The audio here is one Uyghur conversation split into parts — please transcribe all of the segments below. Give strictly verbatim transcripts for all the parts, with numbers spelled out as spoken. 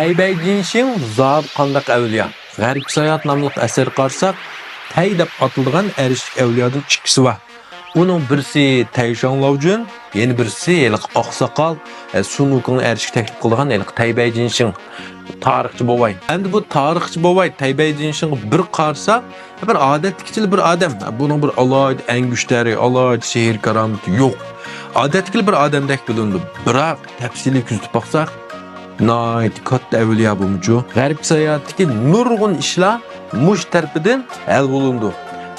تەيبەي جىنشىڭ زادى قانداق ئەۋلىيا؟ غەربكە ساياھەت ناملىق ئەسەرگە قارىساق، تەي دەپ ئاتىلىدىغان ئەرشلىك ئەۋلىيادىن ئىككىسى بار. ئۇنىڭ بىرسى تەي شاڭلاۋجۈن، يەنە بىرسى ھېلىقى ئاقساقال، ئە، سۇن ۋۇكۇڭ ئەرشىگە تەكلىپ قىلغان ھېلىقى تەيبەي جىنشىڭ. تارىخچى بوۋاي. ئەمدى بۇ تارىخچى بوۋاي تەيبەي جىنشىڭغا بىر قارىسا، بىر ئادەتتىكىچىلا بىر ئادەم. بۇنىڭ بىر ئالاھىدە ئەڭگۈشتەرى، ئالاھىدە سېھىر كارامىتى يوق. ئادەتتىكىلا بىر ئادەمدەك بىلىنىدۇ. بىراق تەپسىلىي كۆزىتىپ باقساق، ناھايىتى كاتتا ئەۋلىيا بولمىچۇ. غەربكە ساياھەتتىكى نۇرغۇن ئىشلار مۇشۇ تەرىپىدىن ھەل بولۇنىدۇ.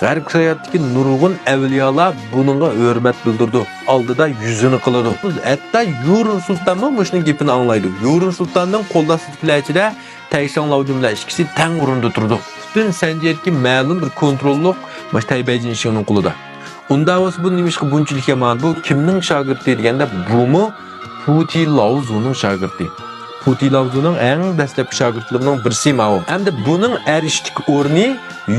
غەربكە ساياھەتتىكى نۇرغۇن ئەۋلىيالار بۇنىڭغا ھۆرمەت بىلدۈرىدۇ. ئالدىدا يۈزىنى قىلىدۇ. ھەتتا يۇرۇن سۇلتانمۇ مۇشۇنىڭ گېپىنى ئاڭلايدۇ. يۇرۇن سۇلتاننىڭ قول ئاستىدىكىلەر ئىچىدە تەي شاڭلاۋجۈن بىلەن ئىككىسى تەڭ ئورۇندا تۇرىدۇ. پۈتۈن سەنجىدىكى مەلۇم بىر كونتروللۇق ماش تەيبەي جىنشىڭنىڭ قولىدا. ئۇنداق بولسا بۇ نېمىشقا بۇنچىلىك يامان؟ بۇ كىمنىڭ شاگىرتى دېگەندە، بۇمۇ پۇتى لاۋزۇنىڭ شاگىرتى. پۇتى لاۋزۇنىڭ ئەڭ دەسلەپكى شاگىرتلىرىنىڭ بىرسى ماۋۇ. ئەمدى بۇنىڭ ئەرشتىكى ئورنى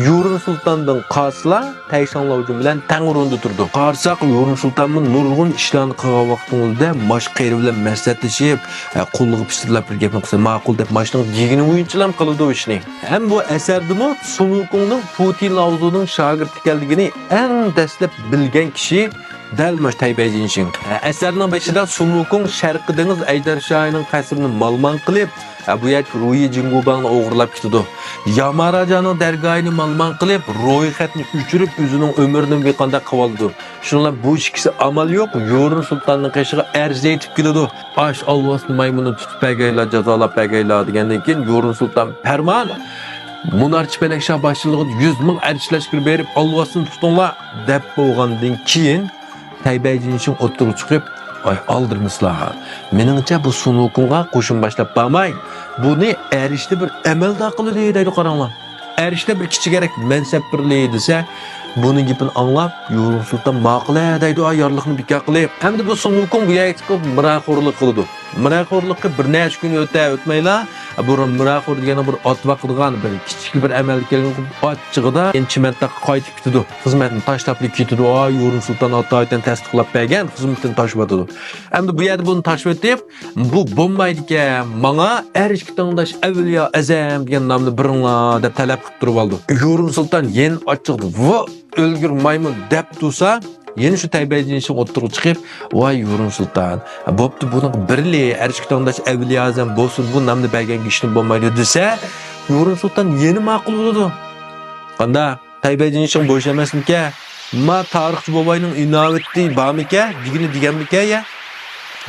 يۇرۇن سۇلتاندىن قالسىلا، تەي شاڭلاۋجۈن بىلەن تەڭ ئورۇندا تۇرىدۇ. قارىساق، يۇرۇن سۇلتانمۇ نۇرغۇن ئىشلارنى قىلغان ۋاقتىڭىزدا ماش قېرى بىلەن مەسلىھەتلىشىپ، ھە، قولىغا پىچىرلاپ بىر گەپنى قىلسا ماقۇل دەپ، ماشنىڭ دېگىنى بويىچىلا قىلىدۇ ئىشنى. ھەم بۇ ئەسەردىمۇ سۇن ۋۇكۇڭنىڭ پۇتى لاۋزۇنىڭ شاگىرتى ئىكەنلىكىنى ئەڭ دەسلەپ بىلگەن كىشى دەل ماش تەيبەي جىنشىڭ. ھە، ئەسەرنىڭ بېشىدا سۇن ۋۇكۇڭ شەرقىي دېڭىز ئەجدەر شاھىنىڭ قەسرىنى مالىمان قىلىپ، ھە، بۇ يەردىكى روھىي جىڭگۇباڭنى ئوغرىلاپ كېتىدۇ. ياماراجانىڭ دەرگاھىنى مالىمان قىلىپ، روھىي خەتنى ئۆچۈرۈپ، ئۆزىنىڭ ئۆمرىنى بىر قانداق قىلىۋالىدۇ. شۇنىڭ بىلەن بۇ ئىككىسى ئامال يوق، يۇرۇن سۇلتاننىڭ قېشىغا ئەرز ئېيتىپ كېلىدۇ. ئاش ئالۋاستى مايمۇننى تۇتۇپ بەرگەيلا، جازالاپ بەرگەيلا دېگەندىن كېيىن، يۇرۇن سۇلتان پەرمان، مۇنارچى پەلەك شاھ باشچىلىقىدا يۈز مىڭ ئەرچى لەشكىرى بېرىپ، ئالۋاستىنى تۇتۇڭلار دەپ بولغاندىن كېيىن، تەيبەي جىنشىڭ ئوتتۇرىغا چىقىپ، ۋاي ئالدىرىمىسىلەر، مېنىڭچە بۇ سۇن ۋۇكۇڭغا قوشۇن باشلاپ بارماي، بۇنى ئەرشتە بىر ئەمەلدار قىلىلى دەيدۇ، قاراڭلار. ئەرشتە بىر كىچىكرەك مەنسەپ بېرىلى دېسە، بۇنىڭ گېپىنى ئاڭلاپ، يۇرۇن سۇلتان ماقۇل-ە دەيدۇ، ئا يارلىقنى بىكار قىلىپ. ئەمدى بۇ سۇن ۋۇكۇڭ بۇ يەرگە چىقىپ مىراخورلۇق قىلىدۇ. مىراخورلۇققا بىر نەچچە كۈن ئۆتە ئۆتمەيلا، بۇ مىراخور دېگەننىڭ بىر ئات باقىدىغان، بىر كىچىك بىر ئەمەلگە كەلگەن ئاچچىقىدا يەنە چىمەنتاغقا قايتىپ كېتىدۇ. خىزمەتنى تاشلاپلا كېتىدۇ. ئا يۇرۇن سۇلتان ئاتايىتەن تەستىقلاپ بەرگەن خىزمىتىنى تاشلىۋاتىدۇ. ئەمدى بۇ يەردە بۇنى تاشلىۋېتىپ، بۇ بولمايدىكەن، ماڭا ئەرشكە تاڭداش ئەۋلىيا ئەزەم دېگەن نامنى بېرىڭلار دەپ تەلەپ قىلىپ تۇرۇۋالىدۇ. يۇرۇن سۇلتان يەنە ئاچچىقىدا، ۋو، ئۆلگۈر مايمۇن دەپ تۇرسا، يەنە شۇ تەيبەي جىنشىڭ ئوتتۇرىغا چىقىپ، ۋاي يۇرۇن سۇلتان، بوپتۇ، بۇنىڭغا بېرىلى، ئەرشكە تاڭداش ئەۋلىيا ئەزەم بولسۇن، بۇ نامنى بەرگەنگە ئىشىنىپ بولمايدۇ دېسە، يۇرۇن سۇلتان يەنە ماقۇل بولىدۇ. قانداق؟ تەيبەي جىنشىڭ بوش ئەمەسمىكەن؟ ما تارىخچى بوۋاينىڭ ئىناۋىتى بارمىكەن؟ دېگىنى دېگەنمىكەن يا؟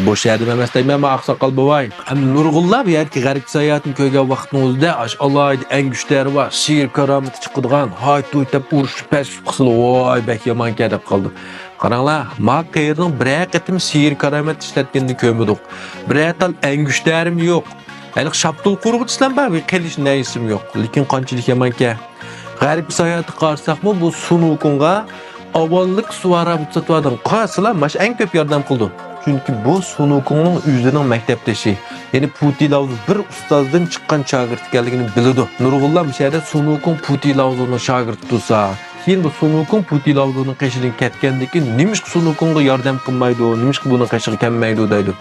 بوش ئادەم ئەمەس دەيمەن، ما ئاقساقال بوۋاي. ئەمدى نۇرغۇنلار بۇ يەردىكى غەربكە ساياھەتنى كۆرگەن ۋاقىتنىڭ ئۆزىدە، ئاش ئالاھىدە ئەڭگۈشتەرى بار، سېھىر كارامىتى چىقىدىغان، ھاي توي دەپ ئۇرۇشۇپ پەس قىلسىلا، ۋاي بەك يامانكەن دەپ قالدى. قاراڭلار، ما قېرىنىڭ بىرەر قېتىم سېھىر كارامەت ئىشلەتكىنىنى كۆرمىدۇق. بىرەر تال ئەڭگۈشتەرىمۇ يوق. ھېلىقى شاپتۇل قۇرغۇچىسىلەر بار، بىر قىلىش نەيسىم يوق. لېكىن قانچىلىك يامانكەن. غەربكە ساياھەتكە قارىساقمۇ، بۇ سۇن ۋۇكۇڭغا ئاۋۋاللىق سۇ ھارابىسى ساتىۋاتىدىغان قارىسىلا، ماش ئەڭ كۆپ ياردەم قىلىدۇ. چۈنكى بۇ سۇن ۋۇكۇڭنىڭ ئۆزىنىڭ مەكتەپدىشى. يەنى پۇتى لاۋزۇ بىر ئۇستازدىن چىققان شاگىرت ئىكەنلىكىنى بىلىدۇ. نۇرغۇنلار مۇشۇ يەردە سۇن ۋۇكۇڭ پۇتى لاۋزۇنىڭ شاگىرتى تۇرسا، كېيىن بۇ سۇن ۋۇكۇڭ پۇتى لاۋزۇنىڭ قېشىدىن كەتكەندىن كېيىن نېمىشقا سۇن ۋۇكۇڭغا ياردەم قىلمايدۇ، نېمىشقا بۇنىڭ قېشىغا كەلمەيدۇ دەيدۇ.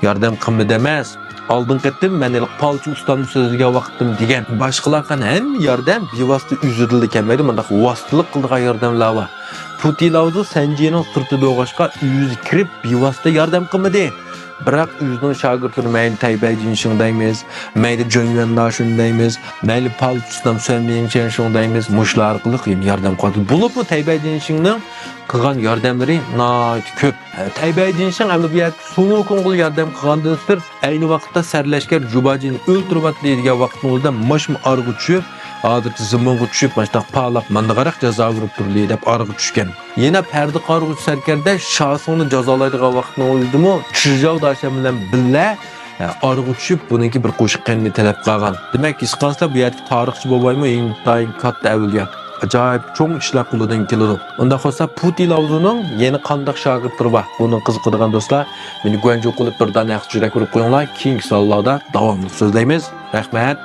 ياردەم قىلمىدى ئەمەس. ئالدىنقى قېتىم مەن ھېلىقى پالچى ئۇستامنى سۆزلىگەن ۋاقتىم دېگەن. باشقىلارغا قىلغان ھەممە ياردەم بىۋاسىتە ئۆزىدىنلا كەلمەيدۇ، مۇنداق ۋاسىتىلىق قىلىدىغان ياردەملەر بار. پۇتى لاۋزۇ سەنجىنىڭ سىرتىدا بولغاچقا، ئۆزى كىرىپ بىۋاسىتە ياردەم قىلمىدى. بىراق ئۆزىنىڭ شاگىرتلىرى مەيلى تەيبەي جىنشىڭ دەيمىز، مەيلى جۆنيۈەن ناشۈن دەيمىز، مەيلى پالچى ئۇستام سۈەن مىڭ چيەنشۇڭ دەيمىز، مۇشۇلار ئارقىلىق ياردەم قىلىۋاتىدۇ. بولۇپمۇ تەيبەي جىنشىڭنىڭ قىلغان ياردەملىرى ناھايىتى كۆپ. تەيبەي جىنشىڭ ئەمدى بۇ يەردە سۇن ۋۇكۇڭغا ياردەم قىلغاندىن سىرت، ئەينى ۋاقىتتا سەرلەشكەر جۇباجىنى ئۆلتۈرۈۋاتىدۇ دېگەن ۋاقىتنىڭ ئۆزىدە ماشمۇ ئارىغا چۈشۈپ، ئادەتتە زېمىنغا چۈشۈپ، ماشۇنداق پارلاپ ماندىغاراق جازا بېرىپ تۇرىلى دەپ ئارىغا چۈشكەن. يەنە پەردە قارىغۇچى سەركەردە شاسۇڭنى جازالايدىغان ۋاقىتنىڭ ئۆزىدىمۇ چىژاۋ داشەن بىلەن بىللە، ئە، ئارىغا چۈشۈپ، بۇنىڭكى بىر قوشۇق قېنىنى تەلەپ قىلغان. دېمەك، ھېسقانسا بۇ يەردىكى تارىخچى بوۋايمۇ ئىنتايىن كاتتا ئەۋلىيا. ئاجايىپ چوڭ ئىشلار قولىدىن كېلىدۇ. ئۇنداق بولسا، پۇتى لاۋزۇنىڭ يەنە قانداق شاگىرتلىرى بار؟ بۇنىڭ قىزىقىدىغان دوستلار، مېنى گۇەنجۇ قىلىپ بىر دانە ھەق يۈرەك ئۇرۇپ قويۇڭلار. كېيىنكى سانلاردا داۋاملىق سۆزلەيمىز. رەھمەت.